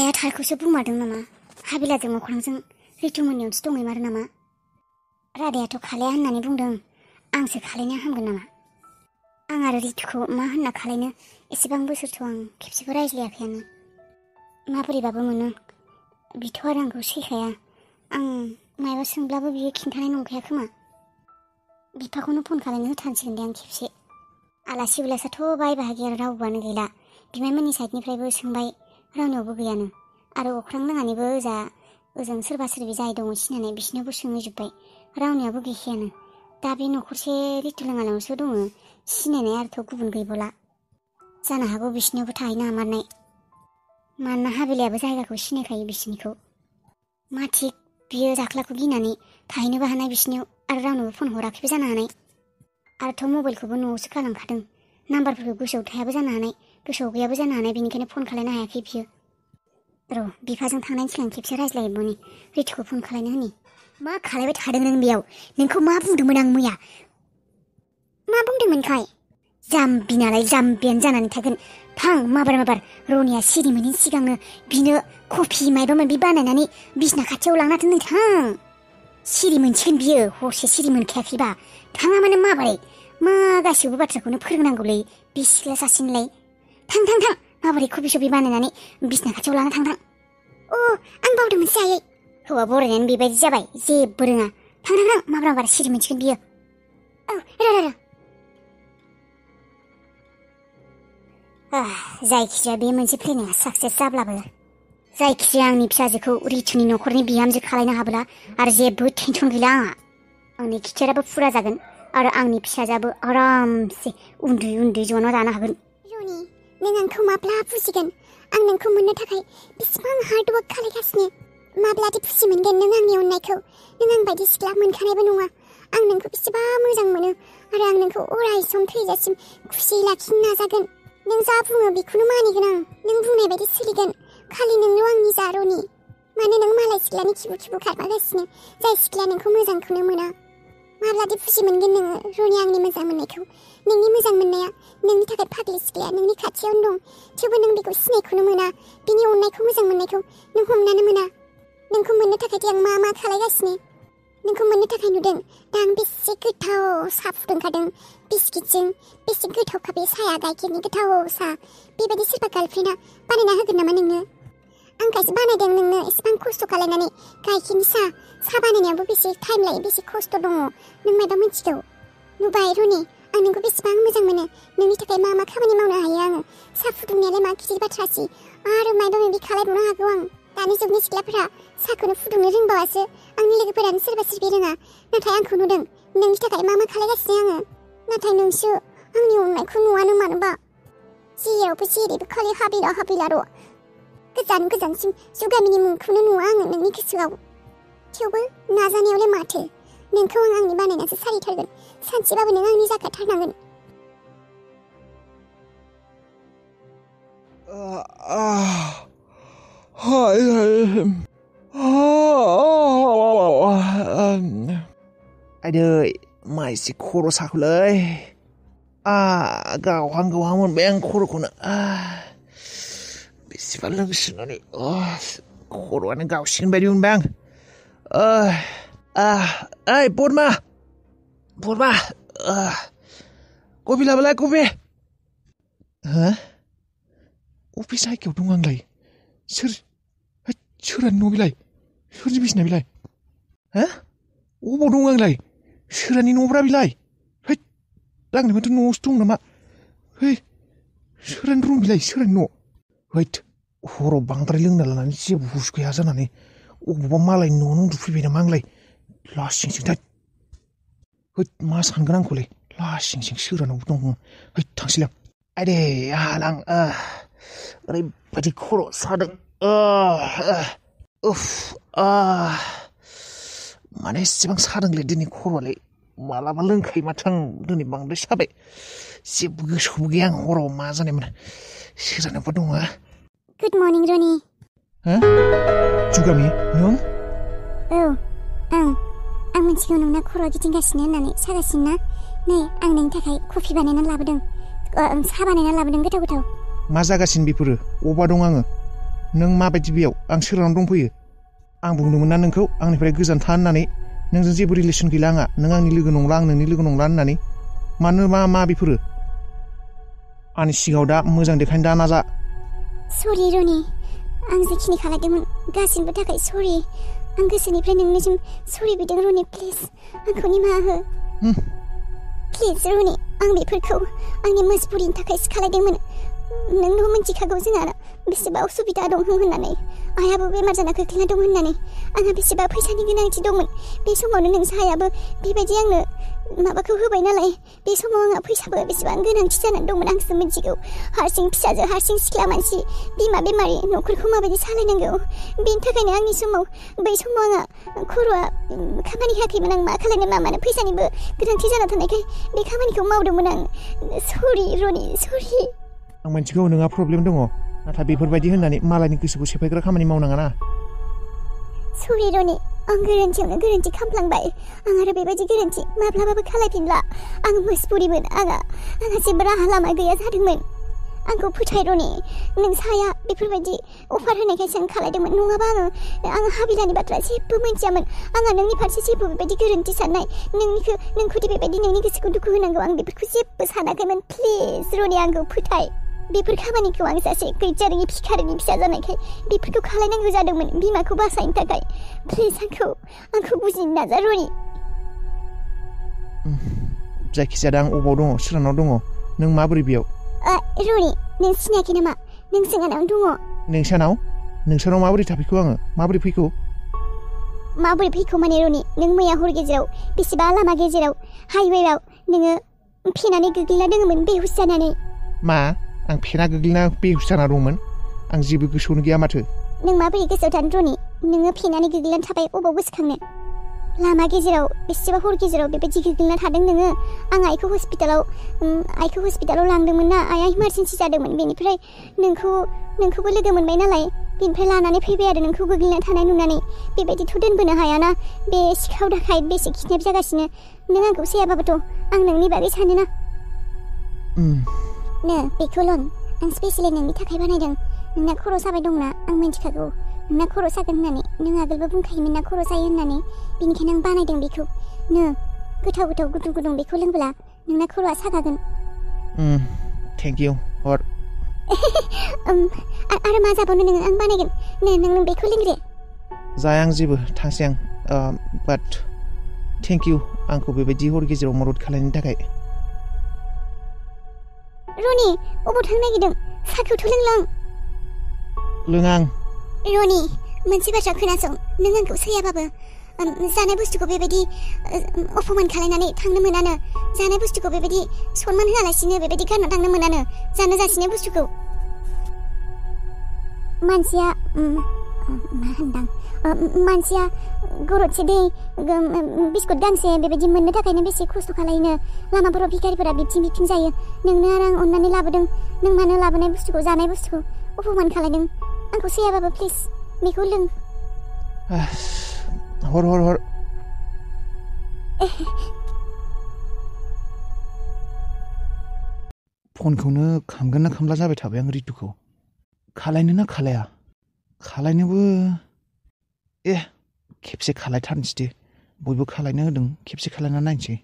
राधाया थारखौसो बुंमारदों नामा? हाबिलाजों अख्रांजों रितुमोननियावसो दंहैमारो नामा? राधायाथ' खालाया होननानै बुंदों। आंसो खालायना हामगोन नामा? आं आरो रितुखौ मा होनना खालायनो एसेबां बोसोरथ' आं खेबसेबो रायज्लायाखैयानो। माबोरैबाबो मोनो। बिथ' आरो आंखौ सैखाया। आं मायबा सोंब्लाबो बियो खिन्थानाय नंखाया खोमा। बिफाखौनो फन खालामनो होथारसिगोन दे आं खेबसे। आलासि उलासाथ' बाय बाहागिया रावबोआनो गैला। बिमायमोननि साइडनिफ्रायबो सोंबाय, रावनियावबो गैयानो। आरो अख्रां नाङानिबो ओजों सोरबा सोरबि जाय दङ सिनायनाय बिसिनावबो सोंहैजोब्बाय, रावनियावबो गैखायानो। दा बे न'खरसे रितुलोङानावसो दङ, सिनायनाय आरोथ' गुबुन गैबावला। जानो हागौ बिसिनियावबो थाहैनो हामारनाय। मानोना हाबिलायाबो जायगाखौ सिनायखायो बिसिनिखौ। मा थिक बियो जाख्लाखौ गिनानै थाहैनोबो हानाय बिसिनियाव, आरो रावनोबो फन हराखैबो जानो हानाय। आरोथ' मबाइलखौबो न'आवसो गालांखादों। नाम्बारफोरखौ गोसोआव थायाबो जानो हानाय, गोसोआव गैयाबो जानो हानाय, बेनिखायनो फन खालायनो हायाखै बियो। र' बिफाजों थांनायनि सिगां खेबसे रायज्लायहैबावनि, रितुखौ फन खालायनो होनि। मा खालायबाय थादों नों बेयाव? नोंखौ मा बुंदोंमोन आं मैया? मा बुंदोंमोनखाय? जाम्बि नालाय जाम्बियानो जानानै थागोन। थां माबार रनिया सिरि मोनैनि सिगांनो बिनो कफि मायबा माबि बानायनानै बिसना खाथियाव लांना दोननो थां। सिरि मोनसिगोन बियो, हरसे सिरि मोनखायाखैबा। थाङा माने माबोरै? मा गासिबो बाथ्राखौनो फोरोंनांगौलै, बे सिख्ला सासेनिलाय। थां माबोरै कफि सफि बानायनानै बिसना खाथियाव लाना थां। अ आं बावदोंमोनसो आयै। हौवा बरायनानै बेबायदि जाबाय, जेबो रोङा। थां माबार सिरि मोनसिगोन बियो। औ र' जायखिजाया बे मोनसे प्लेनिंआ साक्सेस जाब्लाबो, जायखिजाया आंनि फिसाजोखौ रितुनि न'खरनि बिहामजो खालायनो हाब्ला आरो जेबो टेनसन गैला आंहा। आंनि खिथेराबो फुरा जागोन आरो आंनि फिसाजोआबो आरामसे उन्दै जना जानो हागोन। रनि, नों आंखौ माब्ला बुजिगोन? आं नोंखौ मोननो थाखाय बेसेबां हार्ड वर्क खालायगासिनो। माब्लादि खुसि मोनगोन नों आंनि अननायखौ? नों आं बायदि सिख्ला मोनखानायबो नङा। आं नोंखौ बेसेबा मोजां मोनो आरो आं नोंखौ अराय सम थैजासिम खुसि लाखिनो नाजागोन। नों जा बुङो बेखौनो मानिगोन आं। नों बुंनाय बायदि सोलिगोन। खालि नोंल' आंनि जा रनि। मानो नों मालाय सिख्लानि खिबु खारफागासिनो, जाय सिख्लाया नोंखौ मोजांखौनो मोना? माब्लादि खुसि मोनगोन नोङो रनि आंनि मोजां मोननायखौ? नोंनि मोजां मोननाया नोंनि थाखाय फाग्लि सिख्लाया नोंनि खाथियावनो दं, थेवबो नों बेखौ सिनायखौनो मोना। बिनि अननायखौ मोजां मोननायखौ नों हमनानो मोना। नोंखौ मोननो थाखाय आं मा खालायगासिनो? नोंखौ मोननो थाखाय नुदों दा आं बेसे गोथाव साहा फुदुंखादों बिस्किटजों। बेसे गोथावखा बे साया, गाइखेरनि गोथाव साहा। बेबायदि सोरबा गार्लफ्रेन्डआ बानायना होगोन नामा नोंनो? आंखायसो बानायदों नोंनो एसेबां खस्थ' खालायनानै। गाइखेरनि साहा बानायनायावबो बेसे टाइम लायो, बेसे खस्थ' दङ, नों मायबा मिथिगौ? नुबाय रनि, आं नोंखौ बेसेबां मोजां मोनो। नोंनि थाखाय मा खामानि मावनो हायो आङो। साहा फुदुंनायालाय मा गिदिर बाथ्रासि, आरो मायबा माबि खालायबावनो हागौ आं। दानि जुगनि सिख्लाफोरा साहाखौनो फुदुंनो रोंबावासो। आंनि लोगोफोरानो सोरबा सोरबि रोङा, नाथाय आंखौ नुदों नोंनि थाखाय मा खालायगासिनो आङो। नाथाय नोंसो आंनि अननायखौ नुवानो मानोबा। जेरावबो जेरैबो खालि हाबिला र'। गोजानसिम जुगामिनि मुंखौनो नुवा आङो नोंनि गोसोआव। थेवबो नाजानायावलाय माथो। नोंखौ आं आंनि बानायनासो सारिथारगोन। सानसेबाबो नों आंनि जाखाथारनांगोन। आदै मा एसे खर' साखोलै। गावहां मोनबाय आं खर'खौनो। बेसेबा लोंस्रिनानै खर'आनो गावसिगोन बायदि मोनबाय आं। ओइ बरमा कफि लाबोलाय कफि। अबे जायगायाव दं आंलाय? सोरानि न' बिलाय? सोरनि बिसिना बिलाय? अबाव दं आंलाय? सोरानि न'ब्रा बिलाय? आंनिबाथ' न'आवसो दं नामा? सोरानि रुम बिलाय? सोरानि न'? हराव बांद्राय लोंना लानानै जेबो हुस गैया जानानै अबावबा मालायनि न'आवनो उन्दुफैबाय नामा आंलाय? लासिंसिं मा सानगोन आंखौलाय? लासिंसिं सोरानावबो दं। थांसैलां। आइदै आहालां ओरैबायदि खर' सादों। माने एसेबां सादोंलै दिनै खर'आलाय। मालाबा लोंखायो माथो आं, दिनै बांद्राय साबाय। जेबो गोसोआवबो गैया आं हराव मा जानायमोन। सोरानावबो दङ। गुड मर्निं रनि। जुगामि नों? औ आं मिथिगौ नोंना खर'आ गिदिंगासिनो होननानै सागासिनो ना। नै आं नोंनि थाखाय कफि बानायनानै लाबोदों, साहा बानायनानै लाबोदों गोथाव। मा जागासिनो बेफोरो? अबा दं आङो? नों माबायदि बेयाव आं सोरावनो दंफैयो आं बुंदोंमोन ना नोंखौ आंनिफ्राय गोजान था होननानै नोंजों जेबो रिलेसन गैला आंहा नों आंनि लोगो नंला आं नोंनि लोगो नंला होननानै मानो मा बेफोरो आंनि सिगाङाव दा मोजां देखायनो दा नाजा सरि रनि आं जेखिनि खालामदोंमोन गासिनिबो थाखाय सरि आं गोसोनिफ्राय नोंनिसिम सरि बिदों रनि प्लिज आंखौ निमाहा हो प्लिज रनि आं बेफोरखौ आंनि मजबुरिनि थाखायसो खालामदोंमोन नोंनो मिथिखागौ जोंहा बेसेबा उसुबिदा दं होननानै आइयाबो बेमार जाना गोग्लैना दं होननानै आंहा बेसेबा फैसानि गोनांथि दंमोन बे समावनो नोंसायाबो बेबायदि आंनो माबाखौ होबाय नालाय बे समाव आंहा फैसाबो बेसेबां गोनांथि जानानै दंमोन आंसो मिथिगौ हारसिं फिसाजो हारसिं सिख्ला मानसि बिमा बेमारि न'खरखौ माबायदि सालायनांगौ बेनि थाखायनो आंनि समाव बै समाव आंहा खर'आ खामानि होआखैमोन आं मा खालायनो मा मानो फैसानिबो गोनांथि जाना थानायखाय बे खामानिखौ मावदोंमोन आं सरि रनि सरि आं मिथिगौ नोंहा प्रब्लेम दङ नाथाय बेफोरबायदि होननानै मालायनि गोसोखौ सेफायग्रा खामानि मावनाङा ना सरि रनि आं गोरोन्थियावनो गोरोन्थि खालामफ्लांबाय आं आरो बेबायदि गोरोन्थि माब्लाबाबो खालायफिनला आं मजबुरिमोन आंहा जेबो राहा लामा गैया जादोंमोन आंखौ फोथाय रनि नोंसाया बेफोरबायदि अफार होनायखायसो आं खालायदोंमोन नङाबा आङो हाबिलानि बाथ्रा जेबो मिथियामोन आंहा नोंनि फारसे जेबो बेबायदि गोरोन्थि साननाय नोंखौदि बेबायदि नोंनि गोसोखौ दुखु होनांगौ आं बेफोरखौ जेबो सानाखैमोन प्लिज रनि आंखौ फोथाय बेफोर खामानिखौ आं सासे गैजारोङि भिखारिनि फिसा जानायखाय बेफोरखौ खालायनांगौ जादोंमोन बिमाखौ बासायनो थाखाय प्लिज आंखौ बुजिनो नाजा रनि जायखिजाया आं अबाव दङ सोरानाव दङ नों माबोरै बेयाव रनि नों सिनायाखै नामा नों जोंहानाव दङ नोंसानाव माबोरै थाफैखो आङो माबोरै फैखो माने रनि नों मैया हर गेजेराव बेसेबा लामा गेजेराव हाइवेआव नोङो फेनानै गोग्लैना दङमोन बेहुस जानानै मा आं फेना गोग्लैना बेहुस जाना दंमोन आं जेबो गोसोआवनो गैया माथो नों माबोरै गोसोआव थानो रनि नोङो फेनानै गोग्लैनानै थाबाय अबाव गोसोखांनो लामा गेजेराव बेसेबा हर गेजेराव बेबायदि गोग्लैना थादों नोङो आं आइखौ हस्पिटालाव लांदोंमोन ना आइया इमारजेन्सि जादोंमोन बेनिफ्राय नोंखौबो लोगो मोनबाय नालाय बेनिफ्राय लानानै फैबाय आरो नोंखौ गोग्लैना थानाय नुनानै बेबायदिथ' दोनबोनो हायाना बे सिखाव दाखायत बेसे किडनेप जागासिनो नों आंखौ सैयाबाबोथ' आं नोंनि बागै सानोना बेखौल' आं स्पेसियेलि नोंनि थाखाय बानायदों नोंना खर' साबाय दंना आं मिन्थिखागौ नोंना खर' सागोन होननानै नों आगोलबो बुंखायोमोन ना खर' सायो होननानै बेनिखायनो आं बानायदों बेखौ गोथाव गुदुं बेखौ लोंब्ला नोंना खर'आ सागागोन थेंक इउ हर आरो मा जाबावनो नोङो आं बानायगोन नों बेखौ लोंग्रो जाया आं जेबो थांसै आं बाट थेंक इउ आंखौ बेबायदि हर गेजेराव मदद खालामनायनि थाखाय रनि अबाव थांनो नागिरदों साखौथ' लोङां रनि मोनसे बाथ्रा खोनासं नों आंखौ सैयाबाबो जानाय बुस्थुखौ बेबायदि अपमान खालायनानै थांनो मोनानो जानाय बुस्थुखौ बेबायदि सनमान होआलासिनो बेबायदि गारना थांनो मोनानो जानो जासिनाय बुस्थुखौ मानसिया गरदसे दै बिस्कुट गांसे बेबायदि मोननो थाखायनो बेसे खस्थ' खालायनो लामाफोराव भिखारिफोरा बिथिं जायो नोंनो आरो आं अननानै लाबोदों नों मानो लाबोनाय बुस्थुखौ जानाय बुस्थुखौ अपमान खालायदों आंखौ सैयाबाबो प्लिज बेखौ लों हर फनखौनो खामगोन ना खामला जाबाय थाबाय आं रितुखौ खालायनो ना खालाया खालायनोबो खेबसे खालायथारनोसै दे बयबो खालायनो होदों खेबसे खालायना नायनोसै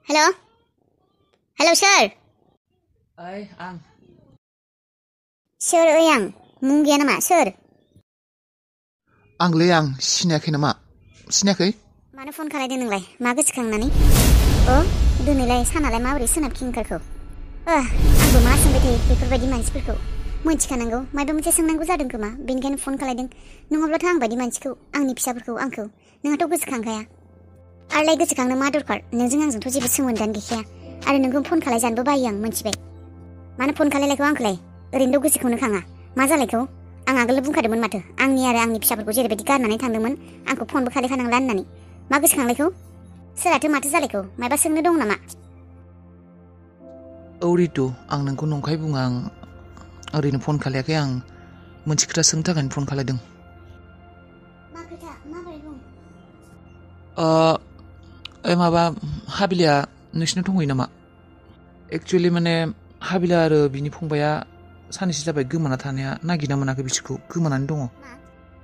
हेलौ सोर आं सोर आं मुं गैया नामा सोर आंलै आं सिनायाखै नामा सिनायाखै मानो फन खालायदों नोंलाय मा गोसोखांनानै दिनैलाय सानालाय माबोरै सोनाबखि ओंखारखौ आंबो मा सोंबाय थायो बेफोरबायदि मानसिफोरखौ मोनथिखानांगौ माबा मोनसे सोंनांगौ जादों खोमा बेनिखायनो फन खालायदों नङाब्लाथ' आं बायदि मानसिखौ आंनि फिसाफोरखौ आंखौ नोंहाथ' गोसोखांखाया आरोलाय गोसोखांनो मा दरखार नोंजों आंजोंथ' जेबो सोमोन्दोआनो गैखाया आरो नोंखौ फन खालायजानोबो बायो आं मोनथिबाय मानो फन खालायलायखौ आंखौलाय ओरैनोथ' गोसोखौनो खाङा मा जालायखौ आं आगोलनो बुंखादोंमोन माथो आंनि आरो आंनि फिसाफोरखौ जेरैबायदि गारनानै थांदोंमोन आंखौ फनबो खालायखानांला होननानै मा गोसोखांलायखौ सोराथो माथो जालायखौ मायबा सोंनो दं नामा औ रितु आं नोंखौ नंखाय बुङा आं ओरैनो फन खालायाखै आं मोनसे खोथा सोंनो थाखायनो फन खालायदों मा खोथा माबोरै बुं माबा हाबिलिया नोंसिनाव दंहैयो नामा? एक्चुअलि माने हाबिला आरो बिनि फंबाया सानैसो जाबाय गोमाना थानाया नागिरना मोनाखै बिसोरखौ गोमानानै दङ।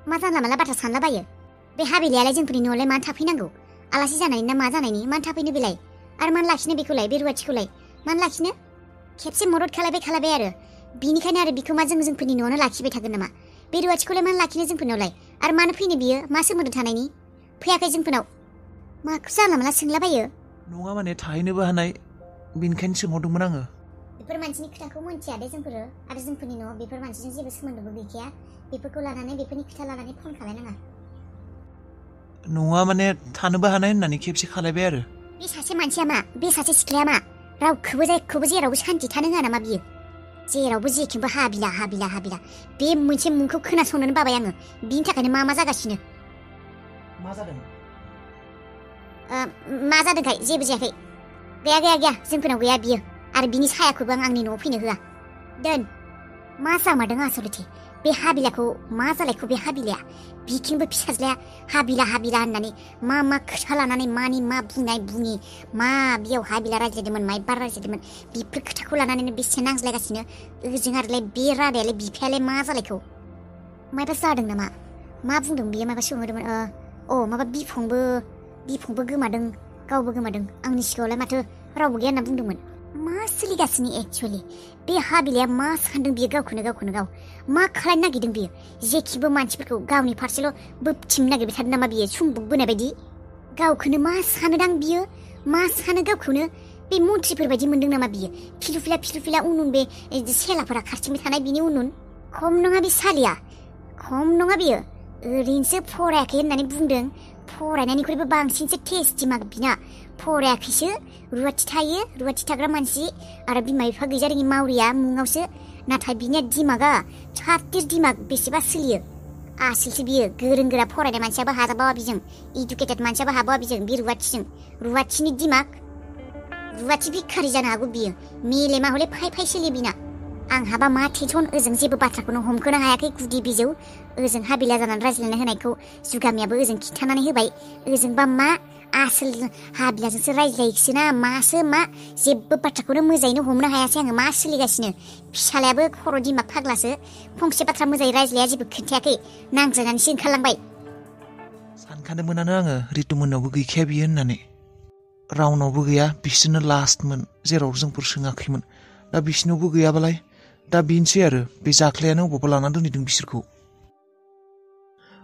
मा जानला मानला बाथ्रा सानलाबायो बे हाबिलायालाय जोंफोरनि न'आवलाय मानो थाफैनांगौ आलासि जानायनि ना मा जानायनि मानो थाफैनो बेलाय आरो मानो लाखिनो बेखौलाय बे रुवाथिखौलाय मानो लाखिनो खेबसे मदद खालायबाय आरो बिनिखायनो आरो बिखौ मा जोंफोरनि न'आवनो लाखिबाय थागोन नामा बे रुवाथिखौलाय मानो लाखिनो जोंफोरनावलाय आरो मानो फैनो बियो मा सोमोन्दो थानायनि फैयाखै जोंफोरनाव माखौ जानला मानला सोंलाबायो नङा माने थाहैनोबो हानाय बेनिखायनो सोंहरदोंमोन आङो बेफोर मानसिनि खोथाखौ मोनथिया दे जोंफोरो आरो जोंफोरनि न'आव बेफोर मानसिजों जेबो सोमोन्दोबो गैखाया बेफोरखौ लानानै बेफोरनि खोथा लानानै फन खालायनाङा नङा माने थानोबो हानाय होननानै खेबसे खालायबाय आरो बे सासे मानसिया मा बे सासे सिख्लाया मा रावखौबो जायखौबो जेरावबो सान्थि थानो होआ नामा बियो जेरावबो जेथिंबो हाबिला बे मोनसे मुंखौ खोनासंनोनो बाबाय आङो बिनि थाखायनो मा जागासिनो मा जादों मा जादोंखाय जेबो जायाखै गैया जोंफोरनाव गैया बियो आरो बिनि सायाखौबो आं आंनि न'आव फैनो होआ दोन मा जामारदों आसलथे बे हाबिलाखौ मा जालायखौ बे हाबिलाया बिथिंबो फिसाज्लाया हाबिला होननानै मा खोथा लानानै मानि मा बुङि मा बेयाव हाबिला रायज्लायदोंमोन माइबा रायज्लायदोंमोन बेफोर खोथाखौ लानानैनो बेसे नांज्लायगासिनो ओजों आरोलाय बे रादायालाय बिफायालाय मा जालायखौ माइबा जादों नामा मा बुंदों बियो माबा सोंहरदोंमोन माबा बिफंबो गोमादों गावबो गोमादों आंनि सिगाङावलाय माथो रावबो गैया होनना बुंदोंमोन मा सोलिगासिनो एक्चुअलि बे हाबिलाया मा सानदों बियो गावखौनो गाव मा खालायनो नागिरदों बियो जेखिबो मानसिफोरखौ गावनि फारसेल' बोबथिंनो नागिरबाय थादों नामा बियो सुम्बुक बोनाय बायदि गावखौनो मा सानोदां बियो मा सानो गावखौनो बे मन्थ्रिफोर बायदि मोनदों नामा बियो फिलुफिला उन बे सेलाफोरा खारथिंबाय थानाय बिनि उन खम नङा बे सालिया खम नङा बियो ओरैनोसो फरायाखै होननानै बुंदों फरायनायनिख्रुइबो बांसिनसो टेस्टि मार्क बिना फरायाखैसो रुवाथि थाग्रा मानसि आरो बिमा बिफा गैजारोङि मावरिया मुङावसो नाथाय बिनिया दिमागा थाथिर दिमाग बेसेबा सोलियो आसलसो बियो गोरों गोरा फरायनाय मानसियाबो हाजाबावा बिजों इडुकेटेड मानसियाबो हाबावा बिजों बे रुवाथिनि दिमाग रुवाथि भिखारि जानो हागौ बियो मेलेमा हले फाय सोलियो बिना आं हाबा मा टेनसन ओजों जेबो बाथ्राखौनो हमखोनो हायाखै गुदि बिजौ ओजों हाबिला जानानै रायज्लायना होनायखौ जुगामियाबो ओजों खिन्थानानै होबाय ओजोंबा मा आसोल हाबिलाजोंसो रायज्लायखोसो ना मासो मा जेबो बाथ्राखौनो मोजाङैनो हमनो हायासै आङो मा सोलिगासिनो फिसालायाबो खर' दिमाग फाग्लासो फंसे बाथ्रा मोजाङै रायज्लाया जेबो खोन्थायाखै नांज्लायनानैसो ओंखारलांबाय सानखादोंमोनानो आङो रितुमोननावबो गैखाया बियो होननानै रावनावबो गैया बिसोरनो लास्टमोन जेराव जोंफोर सोङाखैमोन दा बिसिनावबो गैयाबालाय दा बेनोसै आरो बे जाख्लायानो अबावबा लानानै दोनहैदों बिसोरखौ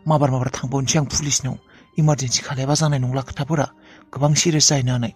माबार थांबावनोसै आं पुलिसनाव इमारजेन्सि खालायबा जानाय नंला खोथाफोरा गोबां सिरियास जाहैनो हानाय